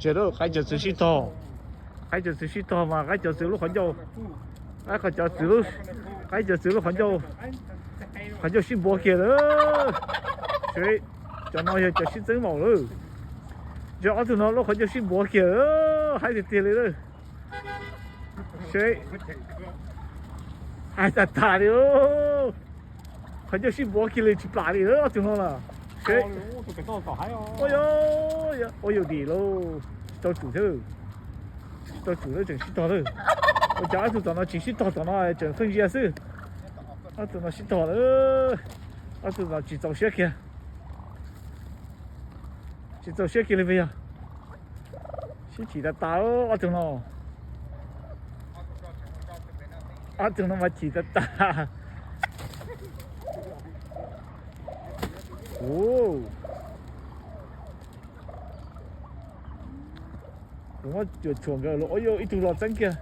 Tsev lawm, qaib cov txwv sib tog. Qaib cov txwv sib tog mas qaib cov txwv lub qhov ncauj, qaib cov txwv lub, qaib cov txwv lub qhov ncauj, qhov ncauj sib npuav kiag lawm. Seb, cov no yog cov sib txeeb maum lawm. Yog ob tug no lub qhov ncauj sib npuav kiag lawm, haib tiag tiag li lawm. Seb, haib tag tag li. Qhov ncauj sib npuav kiag li tsis plam li ob tug no lawm. Seb, ua yog, ua yog dim lauj, tsis tau tsum thiab. Tsis tau tsum lawm, tseem sib tog lawm. Ua cas ob tug tom no tsis sib tog, tom no tseem pheej ntsia xwb. Ob tug no sib tog lawm. Ob tug no tsis txaus siab kiag. Tsis txaus siab kiag li puas yog? Sib chim tas tas ob tug no. Ob tug no mas chim tas tas. Kuv muab cuam tshuam nkawd los, ua yog ib tug los txeeb kiag.